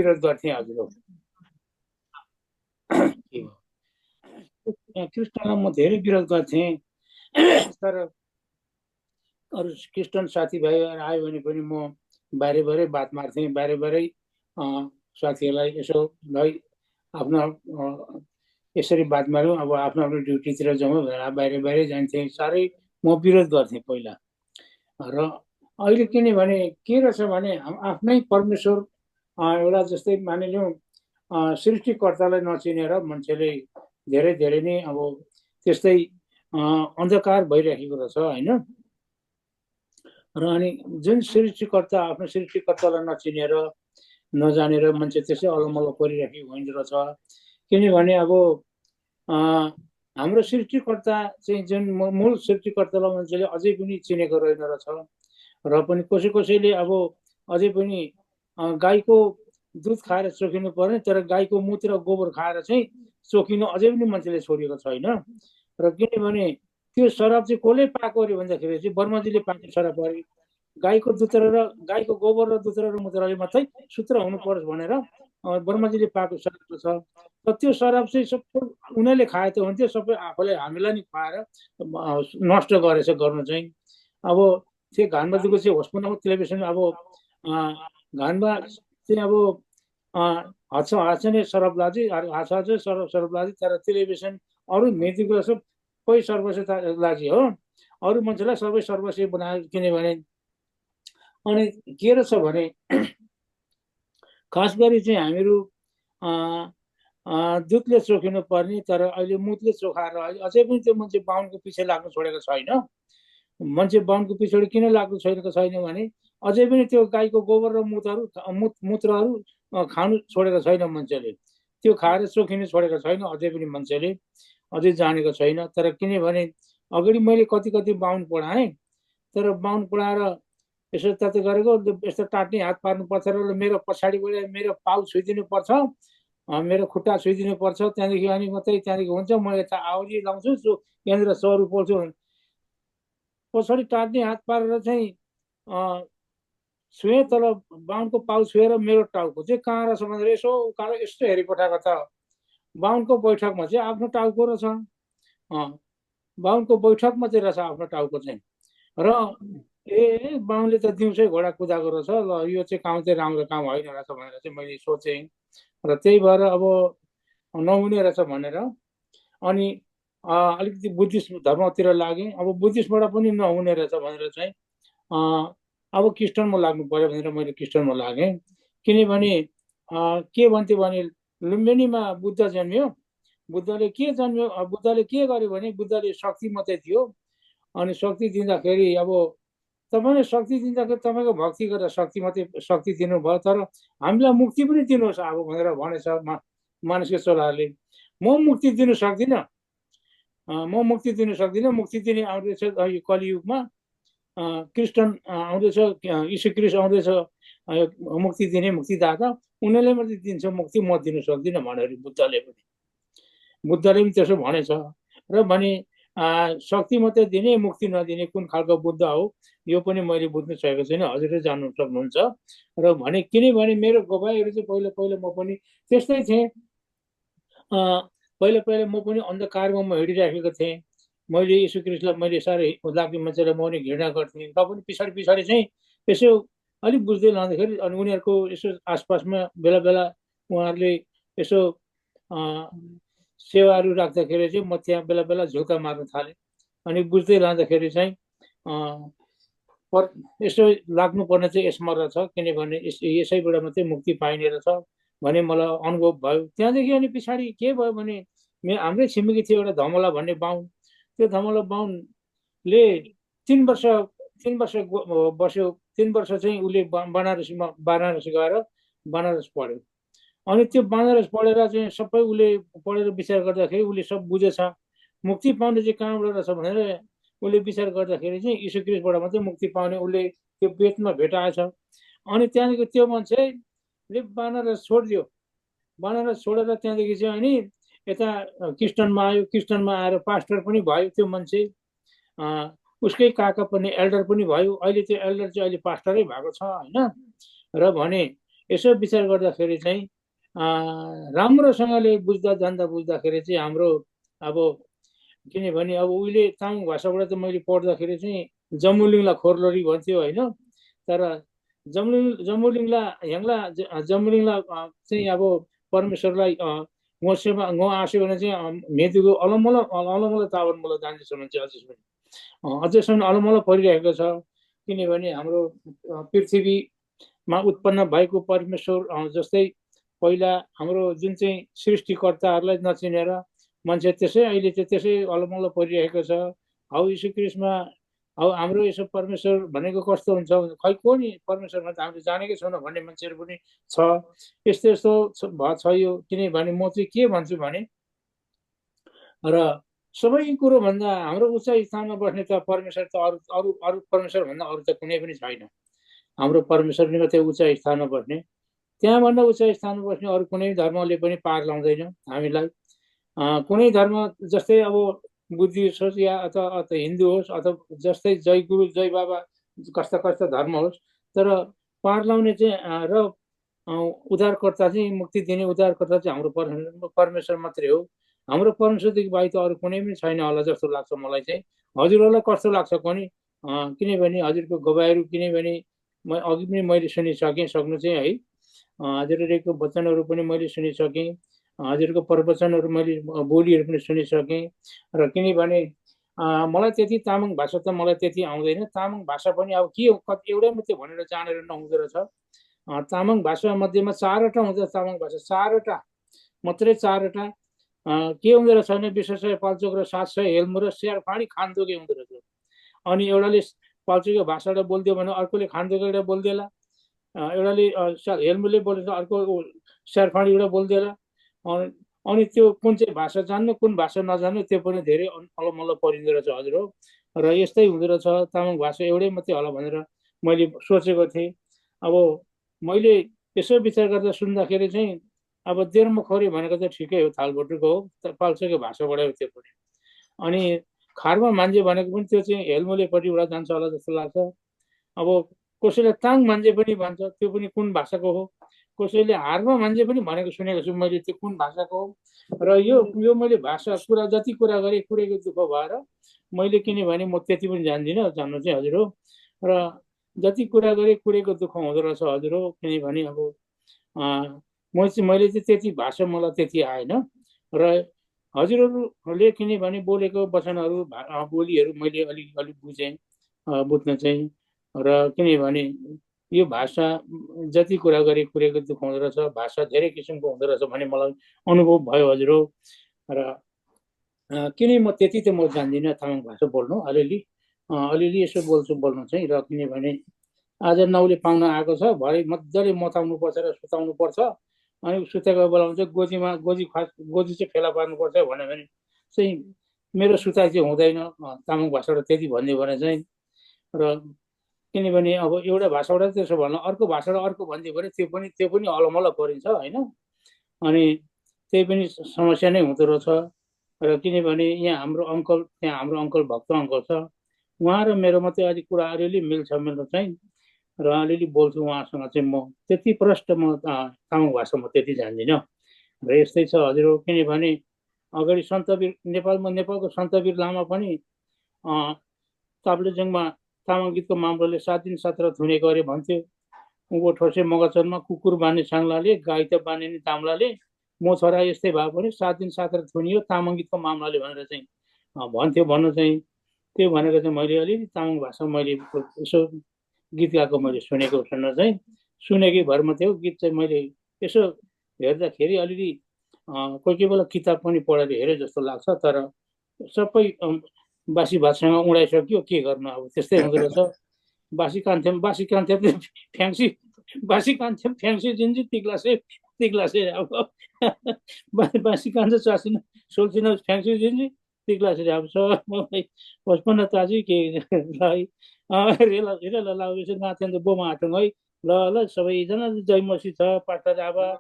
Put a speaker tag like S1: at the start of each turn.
S1: विरोध गर्थेँ हजुर। कृष्णलाई म धेरै विरोध गर्थेँ, तर अरू क्रिस्चियन साथीभाइहरू आयो भने पनि म बाहिरै बात मार्थेँ, बाहिरै साथीहरूलाई यसो भाइ आफ्नो यसरी बात मारौँ, अब आफ्नो आफ्नो ड्युटीतिर जाउँ भनेर बाहिरै जान्थेँ। साह्रै म विरोध गर्थेँ पहिला। र अहिले किनभने के रहेछ भने आफ्नै परमेश्वर एउटा जस्तै मानिलिउँ सृष्टिकर्तालाई नचिनेर मान्छेले धेरै नै अब त्यस्तै अन्धकार भइरहेको रहेछ होइन। र अनि जुन सृष्टिकर्ता आफ्नो सृष्टिकर्तालाई नचिनेर नजानेर मान्छे त्यसै अलमल्ल परिरहेको होइन रहेछ। किनभने अब हाम्रो सृष्टिकर्ता चाहिँ जुन मूल सृष्टिकर्तालाई मान्छेले अझै पनि चिनेको रहेन रहेछ। र पनि कसैले अब अझै पनि गाईको दुध खाएर चोखिनु पर्ने, तर गाईको मूत्र गोबर खाएर चाहिँ चोखिनु अझै पनि मान्छेले छोडेको छैन। र किनभने त्यो शराब चाहिँ कसले पाएको अरे भन्दाखेरि चाहिँ ब्रह्माजीले पाएको शराब अरे। गाईको दुत्र र गाईको गोबर र दुत्र र मूत्रले मात्रै सूत्र हुनु पर्छ भनेर ब्रह्माजीले पाएको शराब छ। र त्यो शराब चाहिँ सबै उनीहरूले खाए त हुन्थ्यो, सबै आफूले हामीलाई नि खुवाएर नष्ट गरेछ गर्नु चाहिँ। अब त्यो घानमा दुःख चाहिँ होस् पनि टेलिभिजन अब घानमा चाहिँ अब हाच्ने शराब लाजी हाच्छ शराब लाजी, तर टेलिभिजन अरू मेथीको सबै सर्वस्व लाजी हो, अरू मान्छेलाई सबै सर्वस्व बनायो। किनभने अनि के रहेछ भने खास गरी चाहिँ हामीहरू दुधले चोखिनु पर्ने, तर अहिले मुतले चोखाएर अझै पनि त्यो मान्छे बाहुनको पछि लाग्नु छोडेको छैन। मान्छे बाहुनको पछाडि किन लाग्नु छोडेको छैन भने अझै पनि त्यो गाईको गोबर र मूत्रहरू खानु छोडेको छैन मान्छेले, त्यो खाएर चोखिनु छोडेको छैन अझै पनि मान्छेले, अझै जानेको छैन। तर किनभने अगाडि मैले कति बाहुन पढाएँ, तर बाहुन पढाएर यसो तत्तो गरेको यस्तो टाट्ने हात पार्नुपर्छ र मेरो पछाडिबाट मेरो पाउ छुइदिनु पर्छ, मेरो खुट्टा छुइदिनु पर्छ, त्यहाँदेखि अनि मात्रै त्यहाँदेखि हुन्छ। म यता आउरी लाउँछु यहाँनिर सरू पोल्छु, पछाडि टाट्ने हात पारेर चाहिँ छुएँ, तर बाहुनको पाउ छुएर मेरो टाउको चाहिँ कहाँ रहेछ भनेर यसो उकालो यस्तो हेरिपठाएको त बाहुनको बैठकमा चाहिँ आफ्नो टाउको रहेछ। बाहुनको बैठकमा चाहिँ रहेछ आफ्नो टाउको चाहिँ। र बाहुनले त दिउँसै घोडा कुदाएको रहेछ, ल यो चाहिँ काम चाहिँ राम्रो काम होइन रहेछ भनेर चाहिँ मैले सोचेँ। र त्यही भएर अब नहुने रहेछ भनेर अनि अलिकति बुद्धिस्ट धर्मतिर लागेँ। अब बुद्धिस्टबाट पनि नहुने रहेछ भनेर चाहिँ अब क्रिस्चियनमा लाग्नु पर्यो भनेर मैले क्रिस्चियनमा लागेँ। किनभने के भन्थ्यो भने लुम्बिनीमा बुद्ध जन्मियो, बुद्धले के गर्यो भने बुद्धले शक्ति मात्रै दियो। अनि शक्ति दिँदाखेरि अब तपाईँले शक्ति दिँदाखेरि तपाईँको भक्ति गरेर शक्ति दिनुभयो, तर हामीलाई मुक्ति पनि दिनुहोस् अब भनेर भनेछ मानिसको चोलाहरूले। म मुक्ति दिनु सक्दिनँ, मुक्ति दिने आउँदैछ कलियुगमा क्रिस्चियन आउँदैछ, यीशु ख्रीष्ट आउँदैछ मुक्ति दिने मुक्तिदाता, उनीहरूले मात्रै दिन्छ मुक्ति, म दिनु सक्दिनँ भनेर बुद्धले पनि त्यसो भनेछ। र भने शक्ति मात्रै दिने मुक्ति नदिने कुन खालको बुद्ध हो यो पनि मैले बुझ्नु सकेको छैन, हजुरले जान्नु सक्नुहुन्छ। र भने किनभने मेरो गवाईहरू चाहिँ पहिला म पनि त्यस्तै थिएँ। पहिला म पनि अन्धकारमा म हिँडिराखेको थिएँ। मैले यीशु ख्रीष्टलाई मैले साह्रै लाग्ने मान्छेलाई म पनि घृणा गर्थेँ। र पनि पछाडि चाहिँ यसो अलिक बुझ्दै लाँदाखेरि अनि उनीहरूको यसो आसपासमा बेला उहाँहरूले यसो सेवाहरू राख्दाखेरि चाहिँ म त्यहाँ बेला झुल्का मार्न थालेँ। अनि बुझ्दै लाँदाखेरि चाहिँ यसो लाग्नुपर्ने चाहिँ यसमा रहेछ, किनभने यसैबाट मात्रै मुक्ति पाइने रहेछ भने मलाई अनुभव भयो। त्यहाँदेखि अनि पछाडि के भयो भने हाम्रै छिमेकी थियो एउटा धमला भन्ने बाहुन, त्यो धमला बाहुनले 3 वर्ष बस्यो। 3 वर्ष चाहिँ उसले बनारस गएर बनारस पढ्यो। अनि त्यो बनारस पढेर चाहिँ सबै उसले पढेर विचार गर्दाखेरि उसले सब बुझेछ। मुक्ति पाउने चाहिँ कहाँबाट रहेछ भनेर उसले विचार गर्दाखेरि चाहिँ यीशु ख्रीष्टबाट मात्रै मुक्ति पाउने उसले त्यो वेदमा भेटाएछ। अनि त्यहाँदेखि त्यो मान्छेले बनारस छोडिदियो। बनारस छोडेर त्यहाँदेखि चाहिँ अनि यता क्रिस्चियनमा आयो। क्रिस्चियनमा आएर पास्टर पनि भयो त्यो मान्छे, उसकै काका पनि एल्डर पनि भयो। अहिले त्यो एल्डर चाहिँ अहिले पास्टरै भएको छ होइन। र भने यसो विचार गर्दाखेरि चाहिँ राम्रोसँगले बुझ्दाखेरि चाहिँ हाम्रो अब किनभने अब उहिले तामाङ भाषाबाट त मैले पढ्दाखेरि चाहिँ जमुलिङला खोरलोरी भन्थ्यो होइन, तर जमुलिङला हेङ्ला जमुलिङला चाहिँ अब परमेश्वरलाई गो आस्यो भने चाहिँ मेदुको अलमल तावन मलाई जान्दैसम्म चाहिँ अझैसम्म अलमल परिरहेको छ। किनभने हाम्रो पृथ्वीमा उत्पन्न भएको परमेश्वर जस्तै पहिला हाम्रो जुन चाहिँ सृष्टिकर्ताहरूलाई नचिनेर मान्छे त्यसै अहिले चाहिँ त्यसै अलमल परिरहेको छ। हौ यीशु ख्रीष्टमा हौ हाम्रो यसो परमेश्वर भनेको कस्तो हुन्छ, खै को नि परमेश्वरमा त हामीले जानेकै छैनौँ भन्ने मान्छेहरू पनि छ। यस्तो यस्तो छ यो। किनभने म चाहिँ के भन्छु भने र सबै कुरो भन्दा हाम्रो उच्च स्थानमा बस्ने त परमेश्वर त अरू अरू अरू परमेश्वर भन्दा अरू त कुनै पनि छैन। हाम्रो परमेश्वर नै मात्रै उच्च स्थानमा बस्ने, त्यहाँभन्दा उच्च स्थानमा बस्ने अरू कुनै धर्मले पनि पार लाउँदैन हामीलाई। कुनै धर्म जस्तै अब बुद्धिस्ट होस् या अथवा हिन्दू होस् अथवा जस्तै जय गुरु जय बाबा कस्ता कस्ता धर्म होस्, तर पार लाउने चाहिँ र उद्धारकर्ता चाहिँ मुक्ति दिने उद्धारकर्ता चाहिँ हाम्रो परमेश्वर मात्रै हो। हाम्रो परमेश्वरदेखि बाहेक त अरू कुनै पनि छैन होला जस्तो लाग्छ मलाई चाहिँ। हजुरहरूलाई कस्तो लाग्छ पनि? किनभने हजुरको गवाईहरू, किनभने अघि पनि मैले सुनिसकेँ सक्नु चाहिँ है, हजुरहरूको वचनहरू पनि मैले सुनिसकेँ, हजुरको प्रवचनहरू मैले बोलीहरू पनि सुनिसकेँ। र किनभने मलाई त्यति तामाङ भाषा त मलाई त्यति आउँदैन। तामाङ भाषा पनि अब के हो कति एउटै मात्रै भनेर जानेर नहुँदो रहेछ। तामाङ भाषा मध्येमा 4वटा हुन्छ। तामाङ भाषा 4वटा मात्रै, 4वटा के हुँदो रहेछ भने विशेषय पाल्चोक र 700 हेल्मु र स्यारफाँडी खान्दोके हुँदो रहेछ। अनि एउटाले पाल्चोके भाषाबाट बोलिदियो भने अर्कोले खान्दोकेबाट बोलिदिएला, एउटाले हेल्मुले बोलेर अर्को स्यारफाँडीबाट बोलिदिएला। अनि त्यो कुन चाहिँ भाषा जान्नु कुन भाषा नजान्नु त्यो पनि धेरै अलमल्ल परिँदो रहेछ हजुर हो। र यस्तै हुँदो रहेछ, तामाङ भाषा एउटै मात्रै होला भनेर मैले सोचेको थिएँ। अब मैले यसो विचार गर्दा सुन्दाखेरि चाहिँ अब देर्मखोरी भनेको चाहिँ ठिकै हो, थालबटुको हो, पाल्चोके भाषाबाट हो त्यो पनि। अनि खारमा मान्छे भनेको पनि त्यो चाहिँ हेल्मुलेपट्टिबाट जान्छ होला जस्तो लाग्छ। अब कसैले ताङ मान्छे पनि भन्छ, त्यो पनि कुन भाषाको हो। कसैले हारमा मान्छे पनि भनेको सुनेको छु मैले, त्यो कुन भाषाको हो। र यो मैले भाषा जति कुरा गरेँ कुरेको दुःख भएर मैले, किनभने म त्यति पनि जान्दिनँ जान्नु चाहिँ हजुर हो। र जति कुरा गरेँ कुरेको दुःख हुँदो रहेछ हजुर हो। किनभने अब मैले चाहिँ त्यति भाषा मलाई त्यति आएन। र हजुरहरूले किनभने बोलेको वचनहरू बोलीहरू मैले अलिक बुझेँ, बुझ्न चाहिँ। र किनभने यो भाषा जति कुरा गरे कुरेको दुःख हुँदो रहेछ, भाषा धेरै किसिमको हुँदो रहेछ भन्ने मलाई अनुभव भयो हजुर हो। र किन म त्यति त म जान्दिनँ तामाङ भाषा बोल्नु, अलिअलि यसो बोल्नु चाहिँ। र किनभने आज 9ले पाहुना आएको छ, भरे मजाले मताउनु पर्छ र सुताउनु पर्छ। अनि सुतेको बेलामा चाहिँ गोजी चाहिँ फेला पार्नुपर्छ भन्यो भने चाहिँ मेरो सुताइ चाहिँ हुँदैन तामाङ भाषाबाट त्यति भनिदियो भने चाहिँ। र किनभने अब एउटा भाषाबाट त्यसो भन्नु, अर्को भाषाबाट अर्को भनिदियो भने त्यो पनि अलमल परिन्छ होइन। अनि त्यही पनि समस्या नै हुँदो रहेछ। र किनभने यहाँ हाम्रो अङ्कल भक्त अङ्कल छ, उहाँ र मेरो मात्रै अलिक कुरा अलिअलि मिल्छ मेरो चाहिँ। र अलिअलि बोल्छु उहाँसँग चाहिँ। म त्यति प्रष्ट म तामाङ भाषा म त्यति जान्दिनँ। र यस्तै छ हजुर हो। किनभने अगाडि सन्तवीर नेपालको सन्तवीर लामा पनि ताप्लेजुङमा तामाङ गीतको मामलाले 7 दिन 7 रात हुने गरे भन्थ्यो। उँभो ठोसे मगचरमा कुकुर बाँध्ने साङ्लाले, गाई त बाँध्ने नि ताम्लाले, म छोरा यस्तै भए पनि 7 दिन 7 रात थुनियो तामाङ गीतको मामलाले भनेर चाहिँ भन्थ्यो भन्नु चाहिँ। त्यो भनेको चाहिँ मैले अलिअलि तामाङ भाषा मैले यसो गीत गाएको मैले सुनेकै भरमा थियो। गीत चाहिँ मैले यसो हेर्दाखेरि अलिअलि कोही बेला किताब पनि पढेर हेरे जस्तो लाग्छ। तर सबै बासी भातसँग उडाइसक्यो, के गर्नु अब त्यस्तै हुँदो रहेछ। बासी कान्थ्यम फ्याङ्सी जिन्जी तिग्लासे अब बासी कान्छ चासिन सोल्सिन फ्याङ्सी जिन्जी तिग्लासे अब सबै 55 ताजी के रेला लाउसे नाथेन्द्र बोमा आटोङ है। ल सबैजना जय मसी छ, पाठा जाबा।